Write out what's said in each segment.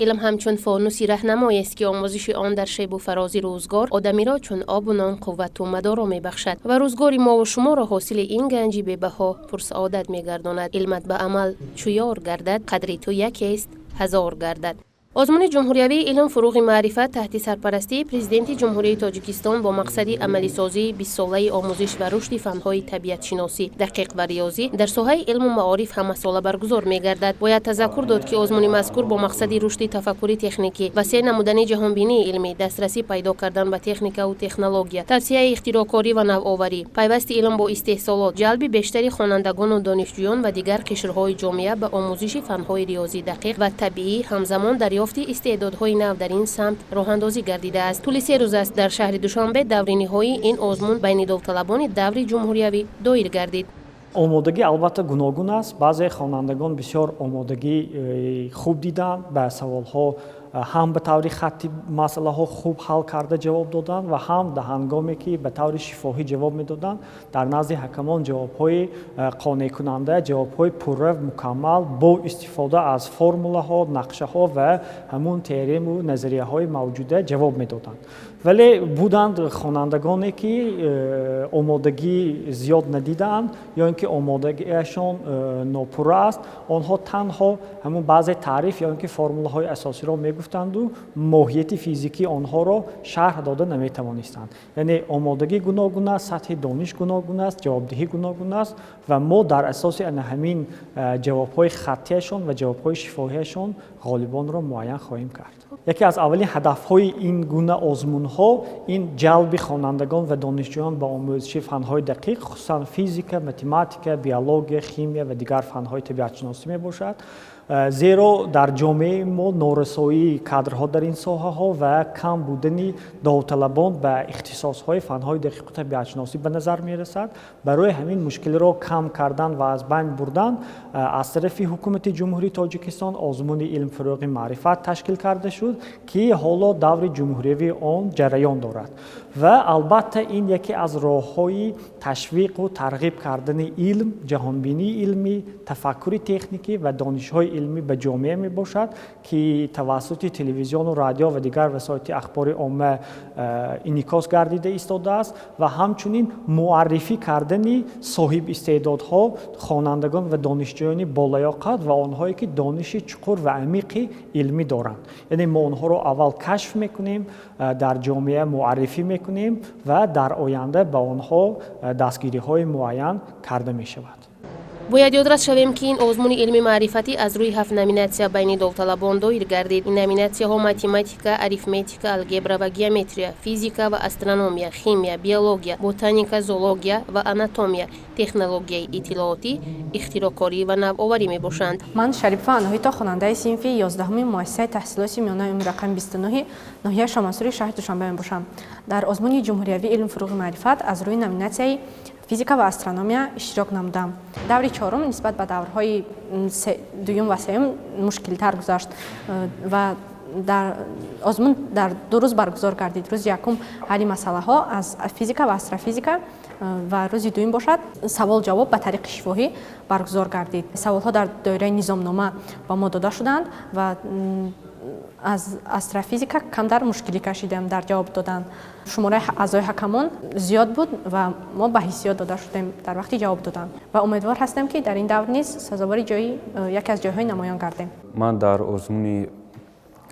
Илм ҳамчун фонуси раҳнамоест, ки омӯзиши он дар шебу фарози рӯзгор одамиро чун обу нон қуввату мадоро мебахшад ва рӯзгори мову шуморо ҳосили ин ганҷи бебаҳо пурсаодат мегардонад. Илмат ба амал чу ёр гардад, қадри ту якест, ҳазор гардад. Озмуни ҷумҳуриявии «Илм фуруғи маърифат» таҳти сарпарастии Президенти Ҷумҳурии Тоҷикистон бо мақсади амалисозии 20-солаи омӯзиш ва рушди фанҳои табиатшиносӣ, дақиқ ва риёзӣ дар соҳаи илму маориф ҳамасола баргузор мегардад. Бояд тазаккур дод, ки озмуни мазкур бо мақсади рушди тафаккури техникӣ, васеъ намудани ҷаҳонбинии илмӣ, дастрасӣ пайдо кардан ба техникаву технология, тавсияи ихтироъкорӣ ва навоварӣ, пайвасти илм бо истеҳсолот, ҷалби бештари хонандагону донишҷӯён ва дигар қишрҳои ҷомеа ба омӯзиши фанҳои риёзӣ, дақиқ ва табиӣ, ҳамзамон дарёфти истеъдодҳои нав дар ин самт роҳандозӣ гардидааст. Тӯли 3 рӯз аст дар шаҳри Душанбе даври ниҳоии ин озмун байни довталабони даври ҷумҳуриявӣ доир гардид. Омодагӣ албатта гуногун аст. Баъзе хонандагон бисёр омодагӣ хуб диданд, ба саволҳо ҳам ба таври хаттӣ масъалаҳо хуб ҳал карда ҷавоб доданд ва ҳам дар ҳангоме ки ба таври шифоҳӣ ҷавоб медоданд, дар назди ҳакамон ҷавобҳои қонеъкунанда, ҷавобҳои пурра, мукаммал бо истифода аз формулаҳо, нақшаҳо ва ҳамун теорему назарияҳои мавҷуда ҷавоб медоданд. Вале буданд хонандагоне, ки омодагӣ зиёд надидаанд ё ин ки омодагиашон нопурра аст. Онҳо танҳо ҳамун баъзе таъриф ё ин ки формулаҳои асосиро мегуфтанду моҳияти физикии онҳоро шарҳ дода наметавонистанд. Яъне омодагӣ гуногун аст, сатҳи дониш гуногун аст, ҷавобдиҳӣ гуногун аст ва мо дар асоси ана ҳамин ҷавобҳои хаттиашон ва ҷавобҳои шифоҳиашон ғолибонро муайян хоҳем кард. Яке аз аввалин ҳадафҳои ин гуна озмунҳо ин ҷалби хонандагон ва донишҷӯён ба омӯзиши фанҳои дақиқ, хусусан физика, математика, биология, химия ва дигар фанҳои табиатшиносӣ мебошад, зеро дар ҷомеаи мо норасоии кадрҳо дар ин соҳаҳо ва кам будани довталабон ба ихтисосҳои фанҳои дақиқу табиатшиносӣ ба назар мерасад. Барои ҳамин мушкилиро кам кардан ва аз байн бурдан аз тарафи Ҳукумати Ҷумҳурии Тоҷикистон озмуни «Илм фурӯғи маърифат» ташкил карда шуд, ки ҳоло даври ҷумҳуриявии он ҷараён дорад. Ва албатта ин яке аз роҳҳои ташвиқу тарғиб кардани илм, ҷаҳонбинии илмӣ, тафаккури техникӣ ва донишҳои илмӣ ба ҷомеа мебошад, ки тавассути телевизиону радио ва дигар васоити ахбори омма инъикос гардида истодааст ва ҳамчунин муаррифӣ кардани соҳибистеъдодҳо, хонандагон ва донишҷӯёни болаёқат ва онҳое, ки дониши чуқур ва амиқи илмӣ доранд. Яъне мо онҳоро аввал кашф мекунем, дар ҷомеа муаррифӣ мекунем ва дар оянда ба онҳо дастгириҳои муайян карда мешавад. Бояд ёдрас шавем, ки ин озмуни илми маърифатӣ аз рӯи ҳафт номинатсия байни довталабон доир гардид. Ин номинатсияҳо математика, арифметика, алгебра ва геометрия, физика ва астрономия, химия, биология, ботаника, зоология ва анатомия, технологияи иттилоотӣ, ихтироъкорӣ ва навоварӣ мебошанд. Ман Шарипова Аноҳито, хонандаи синфи 11-уми муассисаи таҳсилоти миёнаи умумии рақами 29-и ноҳияи Шомансури шаҳри Душанбе мебошам. Дар озмуни ҷумҳуриявии «Илм фуруғи маърифат» аз рӯи номинатсияи физика ва астрономия иштирок намудам. Даври чорум нисбат ба даврҳои дуюм ва сеюм мушкилтар гузашт ва дар озмун дар 2 рӯз баргузор гардид. Рӯзи якум ҳалли масъалаҳо аз физика ва астрофизика ва рӯзи дуюм бошад, савол ҷавоб ба тариқи шифоҳӣ баргузор гардид. Саволҳо дар доираи низомнома ба мо дода шуданд ва аз астрофизика камтар мушкилӣ кашидем дар ҷавоб додан. Шумораи аъзои ҳакамон зиёд буд ва мо ба ҳиссиёт дода шудем дар вақти ҷавоб додан ва умедвор ҳастем, ки дар ин давр низ сазовори ҷои яке аз ҷойҳои намоён гардем. Ман дар озмуни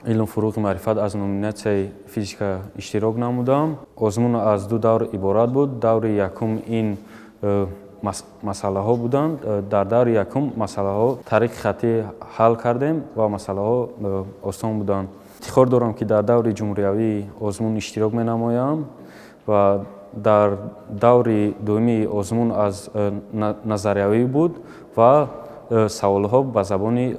«Илм фуруғи маърифат» аз номинатсияи физика иштирок намудам. Озмун аз ду давр иборат буд. Даври якум ин масъалаҳо буданд. Дар даври якум масъалаҳо тариқи хаттӣ ҳал кардем ва масъалаҳо осон буданд. Ифтихор дорам, ки дар даври ҷумҳуриявии озмун иштирок менамоям ва дар даври дуюми озмун аз назариявӣ буд ва саволҳо ба забони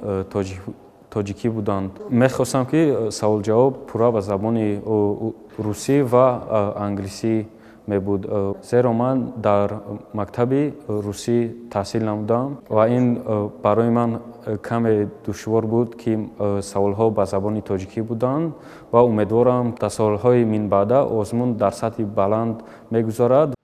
тоҷикӣ буданд. Мехостам, ки саволҷавоб пурра ба забони русӣ ва англисӣ мебуд, зеро ман дар мактаби русӣ таҳсил намудам ва ин барои ман каме душвор буд, ки саволҳо ба забони тоҷикӣ буданд ва умедворам, дар солҳои минбаъда озмун дар сатҳи баланд мегузарад.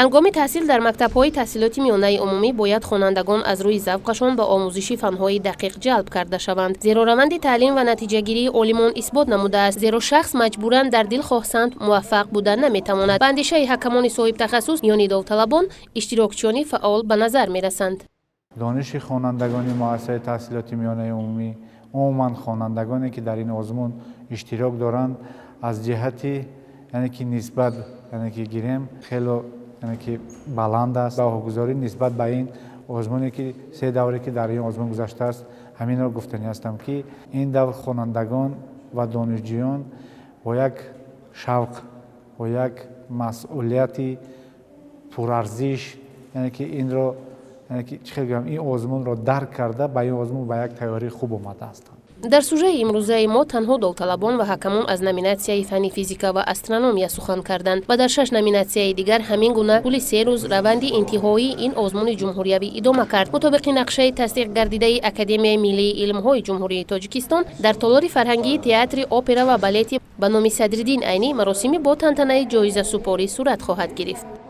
Ҳангоми таҳсил дар мактабҳои таҳсилоти миёнаи умумӣ бояд хонандагон аз рӯи завқашон ба омӯзиши фанҳои дақиқ ҷалб карда шаванд, зеро раванди таълим ва натиҷагирии олимон исбот намудааст, зеро шахс маҷбуран дар дилхоҳ самт муваффақ буда наметавонад. Ба андешаи ҳакамони соҳибтахассус, миёни довталабон иштирокчиёни фаъол ба назар мерасанд. Дониши хонандагони муассисаи таҳсилоти миёнаи умумӣ, умуман хонандагоне ки дар ин озмун иштирок доранд, аз ҷиҳати яъне ки нисбат, яъне ки гирем, хело, яъне ки баланд аст. Баҳогузорӣ нисбат ба ин озмуне ки се давре ки дар ин озмун гузаштааст, ҳаминро гуфтанӣ ҳастам, ки ин давр хонандагон ва донишҷӯён бо як шавқ, бо як масъулияти пурарзиш, яъне ки инро, яъне ки чӣ хел гӯям, ин озмунро дарк карда, ба ин озмун ба як тайёрии хуб омада ҳастанд. Дар сужаи имрӯзаи мо танҳо довталабон ва ҳакамон аз номинатсияи фанни физика ва астрономия сухан карданд ва дар шаш номинатсияи дигар ҳамин гуна тӯли 3 рӯз раванди интиҳоии ин озмуни ҷумҳуриявӣ идома кард. Мутобиқи нақшаи тасдиқ гардидаи Академияи миллии илмҳои Ҷумҳурии Тоҷикистон, дар толори фарҳангии Театри опера ва балети ба номи Садриддин Айнӣ маросими бо тантанаи ҷоизасупорӣ сурат хоҳад гирифт.